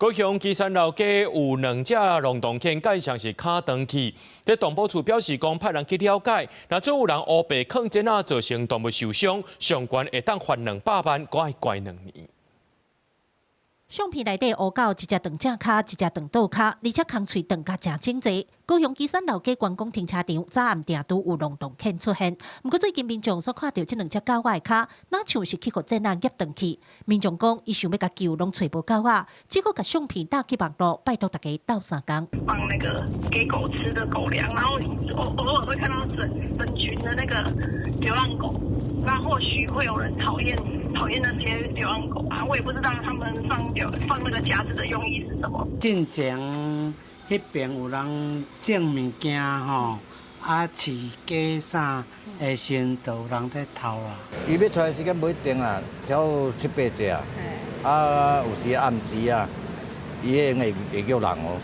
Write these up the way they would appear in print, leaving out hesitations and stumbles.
高雄旗山老街有兩隻浪蕩犬，蓋上是跤斷去。這動保處表示講，派人去了解，若總有人烏白囥剪仔造成動物受傷，上懸會當罰200萬，閣愛關2年。相片內底烏狗一隻斷正跤，一隻斷倒跤，而且空喙斷甲誠整齊。高雄旗山老街觀光停車場早暗定都有浪蕩犬出現，毋過最近民眾所看著這兩隻狗仔的跤，若像是去予剪仔夾斷去。民眾講，伊想欲共救，攏揣無狗仔，只好共相片貼去網路，拜託大家鬥相共。放那個給狗吃的狗糧，然後偶爾會看到整整群的那個流浪狗，那或許會有人討厭那些流浪狗啊，我也不知道他們放那個夾子的用意是什麼。進前彼邊有人種物件吼，啊飼雞啥的時陣，就有人在偷啦。伊欲出來時間無一定啊，超七八隻啊，啊有時暗時啊，伊會叫人哦，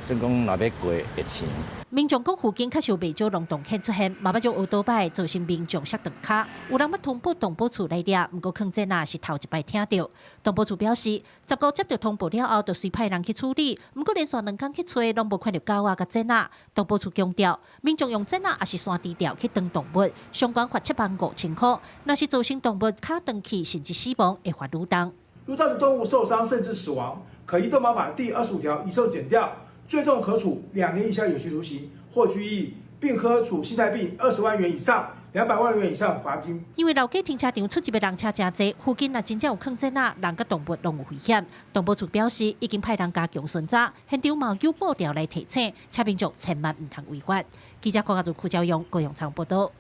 算講若欲過會醒。民眾講附近確實有袂少浪蕩犬出現，嘛捌將歐多擺造成民眾摔斷跤。有人捌通報動保處來掠，毋過囥剪仔是頭一擺聽著。動保處表示，15接著通報了後，就隨派人去處理。毋過連續兩工去揣，攏無看著狗仔佮剪仔。動保處強調，民眾用剪仔抑是山豬吊去斷動物，上懸罰75,000箍。若是造成動物跤斷去，甚至死亡，會罰愈重。如造成動物受傷甚至死亡，可依動保法第25條移送檢調。最重可處2年以下有期徒刑或拘役，並可處新台幣20萬元以上200萬元以上罰金。因為老街停車場出入的人車誠濟，附近若真正有囥剪仔，人佮動物攏有危險。動保處表示，已經派人加強巡查，現場嘛有布條來提醒，請民眾千萬毋通違法。記者郭家如、柯昭勇高雄場報道。